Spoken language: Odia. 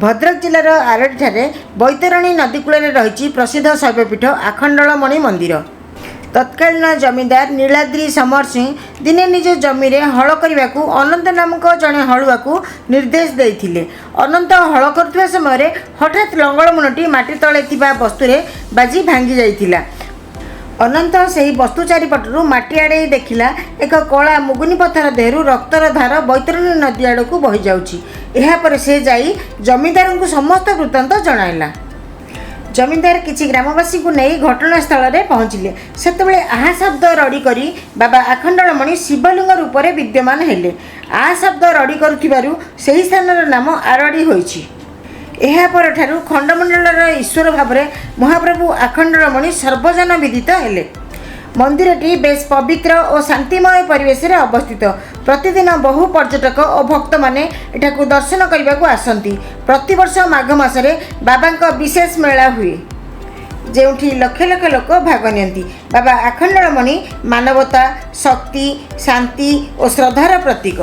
ଭଦ୍ରକ ଜିଲ୍ଲାର ଆରଡ଼ିଠାରେ ବୈତରଣୀ ନଦୀ କୂଳରେ ରହିଛି ପ୍ରସିଦ୍ଧ ଶୈବପୀଠ ଆଖଣ୍ଡଳମଣି ମନ୍ଦିର। ତତ୍କାଳୀନ ଜମିଦାର ନୀଳାଦ୍ରି ସମର ସିଂ ଦିନେ ନିଜ ଜମିରେ ହଳ କରିବାକୁ ଅନନ୍ତ ନାମକ ଜଣେ ହଳୁଆକୁ ନିର୍ଦ୍ଦେଶ ଦେଇଥିଲେ। ଅନନ୍ତ ହଳ କରୁଥିବା ସମୟରେ ହଠାତ୍ ଲଙ୍ଗଳ ମୁନଟି ମାଟି ତଳେ ଥିବା ବସ୍ତୁରେ ବାଜି ଭାଙ୍ଗି ଯାଇଥିଲା। ଅନନ୍ତ ସେହି ବସ୍ତୁ ଚାରିପଟରୁ ମାଟି ଆଡ଼େଇ ଦେଖିଲା, ଏକ କଳା ମୁଗୁନି ପଥର ଦେହରୁ ରକ୍ତର ଧାର ବୈତରଣୀ ନଦୀ ଆଡ଼କୁ ବହିଯାଉଛି। ଏହାପରେ ସେ ଯାଇ ଜମିଦାରଙ୍କୁ ସମସ୍ତ ବୃତ୍ତାନ୍ତ ଜଣାଇଲା। ଜମିଦାର କିଛି ଗ୍ରାମବାସୀଙ୍କୁ ନେଇ ଘଟଣାସ୍ଥଳରେ ପହଞ୍ଚିଲେ। ସେତେବେଳେ ଆହା ଶବ୍ଦ ରଡ଼ି କରି ବାବା ଆଖଣ୍ଡଳମଣି ଶିବଲିଙ୍ଗ ରୂପରେ ବିଦ୍ୟମାନ ହେଲେ। ଆ ଶବ୍ଦ ରଡ଼ି କରୁଥିବାରୁ ସେହି ସ୍ଥାନର ନାମ ଆରଡ଼ି ହୋଇଛି। ଏହା ପରଠାରୁ ଖଣ୍ଡମଣ୍ଡଳର ଈଶ୍ୱର ଭାବରେ ମହାପ୍ରଭୁ ଆଖଣ୍ଡଳମଣି ସର୍ବଜନ ବିଦିତ ହେଲେ। ମନ୍ଦିରଟି ବେଶ୍ ପବିତ୍ର ଓ ଶାନ୍ତିମୟ ପରିବେଶରେ ଅବସ୍ଥିତ। ପ୍ରତିଦିନ ବହୁ ପର୍ଯ୍ୟଟକ ଓ ଭକ୍ତମାନେ ଏଠାକୁ ଦର୍ଶନ କରିବାକୁ ଆସନ୍ତି। ପ୍ରତିବର୍ଷ ମାଘ ମାସରେ ବାବାଙ୍କ ବିଶେଷ ମେଳା ହୁଏ, ଯେଉଁଠି ଲକ୍ଷ ଲକ୍ଷ ଲୋକ ଭାଗ ନିଅନ୍ତି। ବାବା ଆଖଣ୍ଡଳମଣି ମାନବତା, ଶକ୍ତି, ଶାନ୍ତି ଓ ଶ୍ରଦ୍ଧାର ପ୍ରତୀକ।